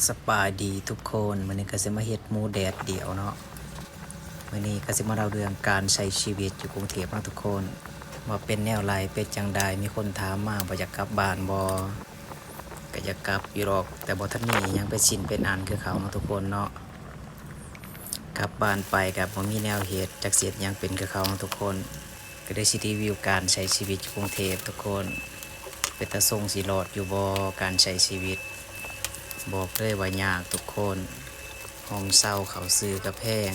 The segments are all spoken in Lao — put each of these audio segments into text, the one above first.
ສະບາຍດີທຸກຄົນ, ມື້ນີ້ກໍຊິມາເຮັດໝູແດດດຽວເນາະ. ມື້ນີ້ກໍຊິມາເລົ່າເລື່ອງການໃຊ້ຊີວິດຢູ່ກຸງເທບເນາະທຸກຄົນ, ວ່າເປັນແນວໃດ ເປັນຈັ່ງໃດ. ມີຄົນຖາມມາວ່າຢາກກັບບ້ານບໍ່? ກໍຢາກກັບຢູ່ດອກ, ແຕ່ບໍ່ທັນມີຫຍັງເປັນຊິ້ນເປັນອັນຄືເຂົາເນາະທຸກຄົນເນາະ. ກັບບ້ານໄປກໍບໍ່ມີແນວເຮັດ, ຈັກຊິເຮັດຫຍັງເປັນຄືເຂົາເນາະທຸກຄົນ. ກໍເລີຍຊິຣີວິວການໃຊ້ຊີວິດຢູ່ກຸງເທບທຸກຄົນ. ເປັນຕາຊົງຊິລອດຢູ່ບໍ່ການໃຊ້ຊີວິດ? ບອກເລີຍວ່າຍາກທຸກຄົນ. ຫ້ອງເຊົ່າເຂົ້າຊື້ກໍແພງ,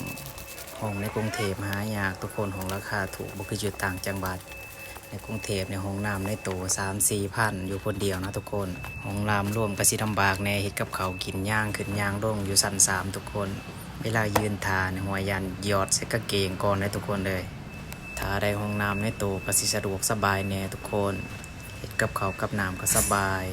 ຫ້ອງໃນກຸງເທບຫາຍາກທຸກຄົນ, ຫ້ອງລາຄາຖືກ ບໍ່ຄືຢູ່ຕ່າງຈັງຫວັດ. ໃນກຸງເທບນີ້ ຫ້ອງນ້ຳໃນໂຕສາມສີ່ພັນ ຢູ່ຄົນດຽວນະທຸກຄົນ. ຫ້ອງນ້ຳລວມກໍຊິລຳບາກແດ່, ເຮັດກັບເຂົ້າກິນ ຍ່າງຂຶ້ນຍ່າງລົງຢູ່ຊັ້ນສາມທຸກຄົນ. ເວລາຢືນຖ້ານີ້ ຫົວຢ້ານຢອດໃສ່ກາງເກງກ່ອນເດ້ທຸກຄົນເອີຍ. ຖ້າໄດ້ຫ້ອງນ້ຳໃນໂຕກໍຊິສະດວກສະບາຍແດ່ທຸກຄົນ, ເຮັດກັບເຂົ້າກັບນ້ຳກໍສະບາຍ.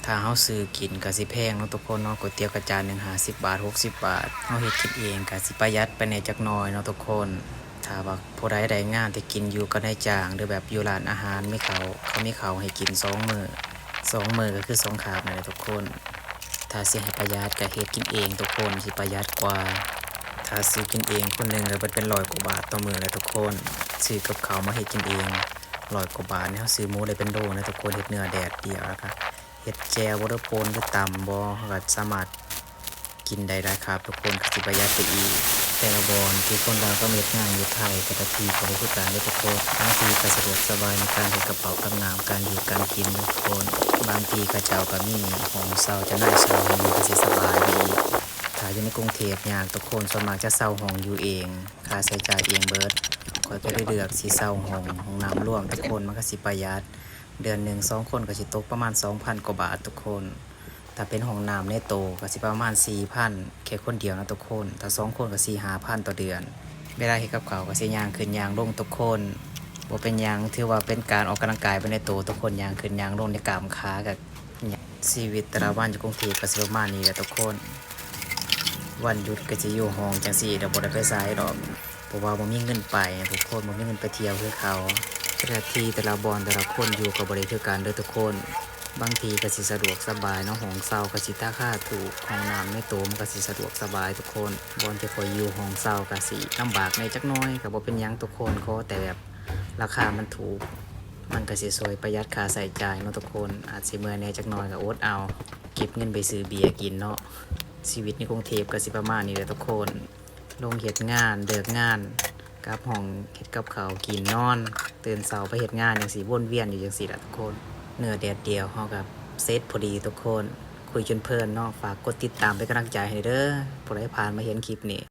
ຖ້າເຮົາຊື້ກິນກໍຊິແພງເນາະທຸກຄົນເນາະ, ກ໋ວຍຕຽວກໍຈານໜຶ່ງຫ້າສິບບາດ ຫົກສິບບາດ. ເຮົາເຮັດກິນເອງກໍຊິປະຢັດໄປແດ່ຈັກໜ້ອຍເນາະທຸກຄົນ. ຖ້າວ່າຜູ້ໃດໄດ້ງານທີ່ກິນຢູ່ກັບນາຍຈ້າງ ຫຼືແບບຢູ່ຮ້ານອາຫານ ມີເຂົ້າ ເຂົາມີເຂົ້າໃຫ້ກິນສອງມື້, ສອງມື້ກໍຄືສອງຄາບນັ້ນແຫຼະທຸກຄົນ. ຖ້າຊິໃຫ້ປະຢັດກໍເຮັດກິນເອງທຸກຄົນ ຊິປະຢັດກວ່າ. ຖ້າຊື້ກິນເອງຄົນໜຶ່ງກໍເບິດເປັນຮ້ອຍກວ່າບາດຕໍ່ມື້ແຫຼະທຸກຄົນ. ຊື້ກັບເຂົ້າມາເຮັດກິນເອງ ຮ້ອຍກວ່າບາດນີ້ ເຮົາຊື້ໝູໄດ້ເປັນໂລນະທຸກຄົນ, ເຮັດເນື້ອແດດດຽວ ແລ້ວກໍເຮັດແຈ່ວບໍ່ ຫຼືປົ່ນ ຫຼືຕຳບໍ່ ເຮົາກໍສາມາດກິນໄດ້ຫຼາຍຄາບທຸກຄົນ, ກໍຊິປະຢັດໄປອີກ. ແຕ່ລະບ່ອນທີ່ຄົນລາວກໍມາເຮັດງານຢູ່ໄທ ແຕ່ລະທີ່ກໍບໍ່ຄືກັນເດ້ທຸກຄົນ. ບາງທີ່ກໍສະດວກສະບາຍໃນການເຮັດກັບເຂົ້າກັບນ້ຳ ການຢູ່ການກິນທຸກຄົນ. ບາງທີ່ເຂົາເຈົ້າກໍມີຫ້ອງເຊົ່າ ເຈົ້ານາຍເຊົ່າໃຫ້ຢູ່ ກໍຊິສະບາຍໄປອີກ. ຖ້າຢູ່ໃນກຸງເທບຍາກທຸກຄົນ, ສ່ວນມາກຈະເຊົ່າຫ້ອງຢູ່ເອງ. ຄ່າໃຊ້ຈ່າຍເອງເບິດ. ຂ້ອຍກໍເລີຍເລືອກຊິເຊົ່າຫ້ອງ ຫ້ອງນ້ຳລວມທຸກຄົນ, ມັນກໍຊິປະຢັດ. ເດືອນໜຶ່ງສອງຄົນກໍຊິຕົກປະມານສອງພັນກວ່າບາດທຸກຄົນ. ຖ້າເປັນຫ້ອງນ້ຳໃນໂຕກໍຊິປະມານສີ່ພັນ ແຄ່ຄົນດຽວນະທຸກຄົນ, ຖ້າສອງຄົນກໍສີ່ຫ້າພັນຕໍ່ເດືອນ. ເວລາເຮັດກັບເຂົ້າກໍຊິຍ່າງຂຶ້ນຍ່າງລົງທຸກຄົນ. ບໍ່ເປັນຫຍັງ, ຖືວ່າເປັນການອອກກຳລັງກາຍໄປໃນໂຕທຸກຄົນ, ຍ່າງຂຶ້ນຍ່າງລົງໃນກ້າມຂາ. ກໍຊີວິດແຕ່ລະວັນຢູ່ກຸງເທບກໍຊິປະມານນີ້ແຫຼະທຸກຄົນ. ວັນຢຸດກໍຊິຢູ່ຫ້ອງຈັ່ງຊີ້ແຫຼະ, ບໍ່ໄດ້ໄປໃສດອກ, ເພາະວ່າບໍ່ມີເງິນໄປນະທຸກຄົນ, ບໍ່ມີເງິນໄປທ່ຽວຄືເຂົາ. ແຕ່ລະທີ່ ແຕ່ລະບ່ອນ ແຕ່ລະຄົນຢູ່ກໍບໍ່ໄດ້ຄືກັນເດີ້ທຸກຄົນ. ບາງທີ່ກໍຊິສະດວກສະບາຍເນາະ, ຫ້ອງເຊົ່າກໍຊິລາຄາຖືກ, ຫ້ອງນ້ຳໃນໂຕມັນກໍຊິສະດວກສະບາຍທຸກຄົນ. ບ່ອນທີ່ຂ້ອຍຢູ່ ຫ້ອງເຊົ່າກໍຊິລຳບາກແດ່ຈັກໜ້ອຍ, ກໍບໍ່ເປັນຫຍັງທຸກຄົນ, ຂໍແຕ່ແບບລາຄາມັນຖືກ ມັນກໍຊິຊ່ວຍປະຢັດຄ່າໃຊ້ຈ່າຍເນາະທຸກຄົນ. ອາດຊິເມື່ອຍແດ່ຈັກໜ້ອຍກໍອົດເອົາ, ເກັບເງິນໄປຊື້ເບຍກິນເນາະ. ຊີວິດໃນກຸງເທບກໍຊິປະມານນີ້ແຫຼະທຸກຄົນ. ລົງເຮັດງານ ເລີກງານ ກັບຫ້ອງ ເຮັດກັບເຂົ້າກິນ ນອນ, ຕື່ນເຊົ້າໄປເຮັດງານຈັ່ງຊີ້ ວົນວຽນຢູ່ຈັ່ງຊີ້ລະທຸກຄົນ. ເນື້ອແດດດຽວເຮົາກໍເສັດພໍດີທຸກຄົນ. ຄຸຍຈົນເພີນເນາະ, ຝາກກົດຕິດຕາມເປັນກຳລັງໃຈໃຫ້ເດີ້. ຜູ້ໃດຜ່ານມາເຫັນຄລິບນີ້